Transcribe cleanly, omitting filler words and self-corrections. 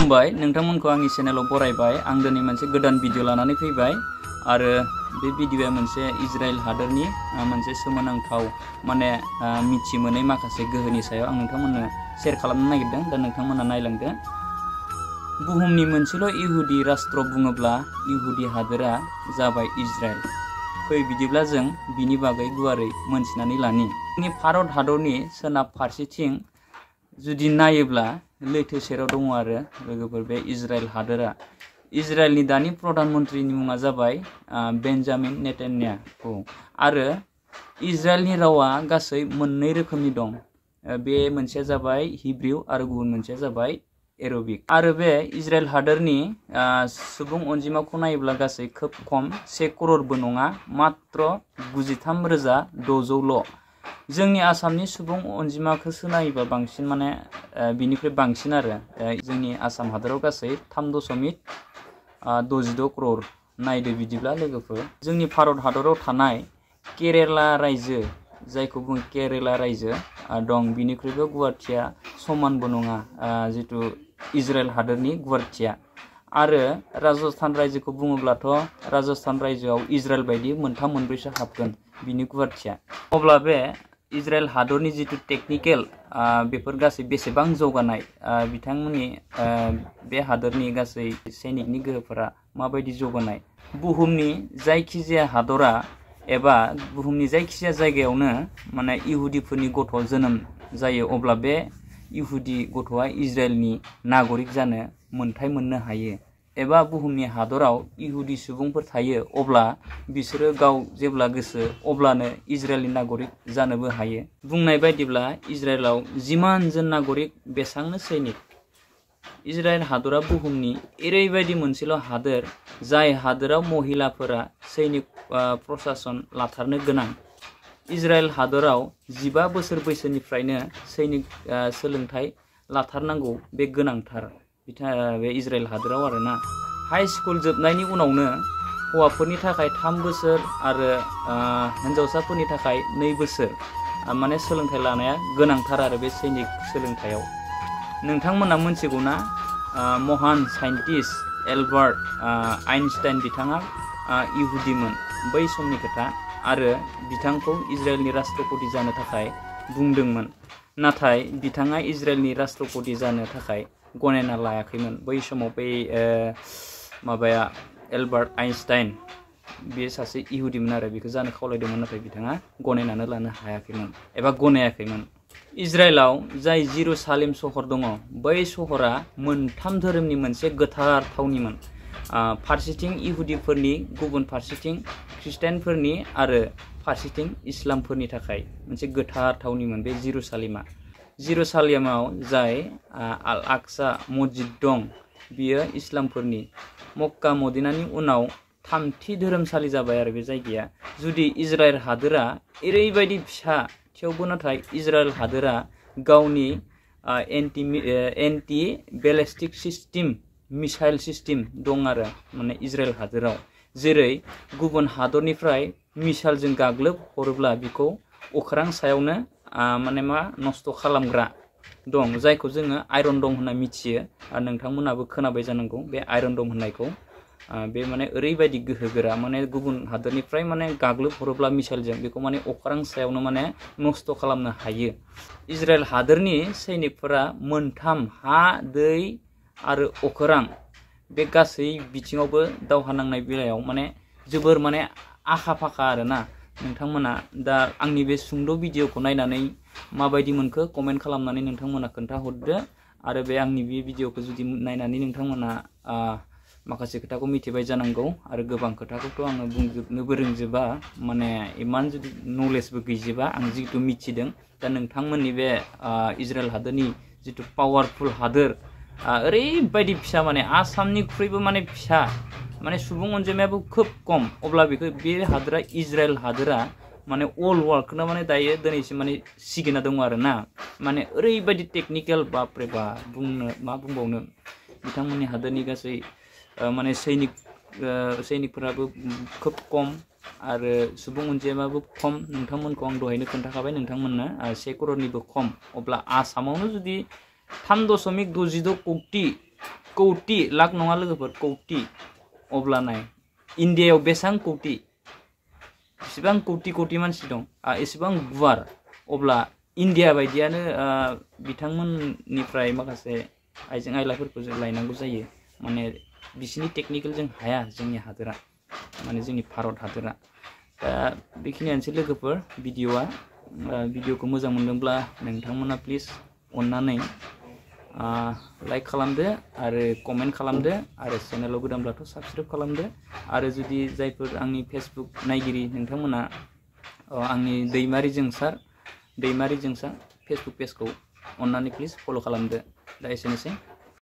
खुलुमबाय नोंथांमोनखौ आंनि चेनेलाव बरायबाय। आं दिनै मोनसे गोदान भिडिअ लानानै फैबाय आरो बे भिडिअआ मोनसे इजराइल हादरनि मोनसे सोमोनांथाव माने मिथि मोनै माखासे गोहोनि सायाव आं नोंथांमोननो शेयार खालामनो नागिरदों। दा नोंथांमोना नायलांदो। बुहुमनि मोनसेल' इहुदि राष्ट्र बुङोब्ला इहुदि हादोरा जाबाय इजराइल। फै बिदिब्ला जों बिनि बागै गुवारै मोनथिनानै लानि। जोंनि भारत हादरनि सोनाब फारसेथिं जुदि नायोब्ला लैथो सेराव दङ आरो लोगोफोर बे इजराइल हादोरा। इजराइलनि दानि प्रधान मन्त्रिनि मुङा जाबाय बेन्जामिन नेतान्याहु आरो इजराइलनि रावा गासै मोननै रोखोमनि दं। बे मोनसेया जाबाय हिब्रिउ आरो गुबुन मोनसेया जाबाय एरबिक। आरो बे इजराइल हादोरनि सुबुं अनजिमाखौ नायोब्ला गासै खोब खम, 1 करोड़बो नङा, मात्र 93,600ल'। जोंनि आसामनि सुबुं अनजिमाखौसो नायोबा बांसिन माने बिनिफ्राय बांसिन आरो जोंनि आसाम हादोराव गासै 3.62 करोड़। नायदो बिदिब्ला लोगोफोर। जोंनि भारत हादराव थानाय केरेला रायजो, जायखौ बुङो केरेला रायजो दं, बिनिख्रुइबो गुवारथिया समानबो नङा जितु इजराइल हादोरनि गुवारथिया। आरो राजस्थान रायजोखौ बुङोब्लाथ' राजस्थान रायजोआव इजराइल बायदि मोनथाम मोनब्रैसो हाबगोन बिनि गुवारथिया। अब्ला बे इजराइल हादरनि जितु टेकनिकेल बेफोर गासै बेसेबां जौगानाय, बिथांमोननि बे हादरनि गासै सैनिकनि गोहोफोरा माबायदि जौगानाय। बुहुमनि जायखिजाया हादरा एबा बुहुमनि जायखिजाया जायगायावनो माने इहुदिफोरनि गथ' जोनोम जायो, अब्ला बे इहुदि गथ'आ इजराइलनि नागरिक जानो मोन्थाय मोननो हायो। एबा बुहुमनि हादराव इहुदि सुबुंफोर थायो, अब्ला बिसोरो गाव जेब्ला गोसो अब्लानो इजराइलनि नागरिक जानोबो हायो। बुंनाय बायदिब्ला इजराइलाव जिमान जन नागरिक बेसांनो सैनिक। इजराइल हादरा बुहुमनि ओरैबायदि मोनसेल' हादोर जाय हादोराव महिलाफोरा सैनिक प्रशासन लाथारनो गोनां। इजराइल हादराव 15 बोसोर बैसोनिफ्रायनो सैनिक सोलोंथाइ लाथारनांगौ, बे गोनांथार बे इजराइल हादोराव आरोना। हाई स्कुल जोबनायनि उनावनो हौवाफोरनि थाखाय 3 बोसोर आरो हिन्जावसाफोरनि थाखाय 2 बोसोर माने सोलोंथाइ लानाया गोनांथार आरो बे सैनिक सोलोंथायाव। नोंथांमोना मोनथिगौना महान साइन्टिस्ट एलबार्ट आइनस्टाइन बिथाङा इहुदिमोन बै समनि खोथा, आरो बिथांखौ इजराइलनि राष्ट्रपति जानो थाखाय बुंदोंमोन। नाथाय बिथाङा इजराइलनि राष्ट्रपति जानो थाखाय गनायना लायाखैमोन। बै समाव बै माबाया एलबार्ट आइनस्टाइन, बेयो सासे इहुदिमोन आरो बेखौ जानो खावलायदोंमोन, नाथाय बिथाङा गनायनानै लानो हायाखैमोन एबा गनायाखैमोन। इजराइलाव जाय जेरुसालेम सहर दङ, बै सहरा मोनथाम धोरोमनि मोनसे गोथार थावनिमोन। फारसेथिं इहुदिफोरनि, गुबुन फारसेथिं ख्रिस्टियानफोरनि आरो फारसेथिं इस्लामफोरनि थाखाय मोनसे गोथार थावनिमोन बे जेरुसालेमा। जेरुसालेमाव जाय आल आक्सा मस्जिद दं, बियो इस्लामफोरनि। मक्का मदिनानि उनाव थामथि धोरोमसालि जाबाय आरो बे जायगाया। जुदि इजराइल हादोरा ओरैबायदि फिसा, थेवबो नाथाय इजराइल हादोरा गावनि anti ballistic system, missile system दं आरो माने इजराइल हादोराव। जेरै गुबुन हादरनिफ्राय मिसाइलजों गाग्लोब हरोब्ला बिखौ अख्रां सायावनो माने नस्थ' खालामग्रा दं, जायखौ जोङो आयरन दम होनना मिथियो। आरो नोंथांमोनाबो खोनाबाय जानांगौ बे आयरन दम होननायखौ। बे माने ओरैबायदि गोहोगोरा, माने गुबुन हादोरनिफ्राय माने गाग्लोब हरोब्ला मिसाइलजों बेखौ माने अख्रां सायावनो माने नस्थ' खालामनो हायो। इजराइल हादोरनि सैनिकफोरा मोनथाम हा, दै आरो अख्रां बे गासै बिथिङावबो दावहा नांनाय बेलायाव माने जोबोर माने आखा फाखा आरोना। नोंथांमोना दा आंनि बे सुंद' भिडिअखौ नायनानै माबायदि मोनखो कमेन्ट खालामनानै नोंथांमोना खोन्थाहरदो। आरो बे आंनि बे भिडिअखौ जुदि नायनानै नोंथांमोना माखासे खोथाखौ मिथिबाय जानांगौ, आरो गोबां खोथाखौथ' आङो बुंजोबनोबो रोंजोबा, माने इमान जुदि नलेजबो गैजोबा। आं जितु मिथिदों, दा नोंथांमोननि बे इजराइल हादोरनि जितु पावारफुल हादोर, ओरैबायदि फिसा, माने आसामनिख्रुइबो माने फिसा, माने सुबुं अनजिमायाबो खोब खम, अब्ला बेखौ बे हादोरा इजराइल हादोरा माने अल वर्ल्डखौनो माने दायो दिनैसिम माने सिगिना दङ आरोना। माने ओरैबायदि टेकनिकेल, बापरे बाप, बुंनो मा बुंबावनो। बिथांमोननि हादोरनि गासै माने सैनिकफोराबो खोब खम आरो सुबुं अनजिमायाबो खम। नोंथांमोनखौ आं दहायनो खोन्थाखाबाय, नोंथांमोननो 1 करोड़निबो खम। अब्ला आसामावनो जुदि 3.62 कौटि कौटि लाख नङा लोगोफोर कौटि अब्ला नाय इन्डियायाव बेसेबां कौटि एसेबां कौटि कौटि मानसि दं एसेबां गुवार अब्ला इन्डिया बायदियानो बिथांमोननिफ्राय माखासे आइजें आइलाफोरखौ जों लायनांगौ जायो माने बिसिनि टेकनिकेल जों हाया जोंनि हादोरा माने जोंनि भारत हादोरा दा बेखिनियानोसै लोगोफोर भिडिअखौ मोजां मोनदोंब्ला नोंथांमोना प्लिज अन्नानै लाइक खालामदो आरो कमेन्ट खालामदो आरो चेनेलाव गोदानब्लाथ' साबस्क्राइब खालामदो आरो जुदि जायफोर आंनि फेसबुक नायगिरि नोंथांमोना आंनि दैमारि जोंसार फेसबुक पेजखौ अन्नानै प्लिज फल' खालामदो दा एसेनोसै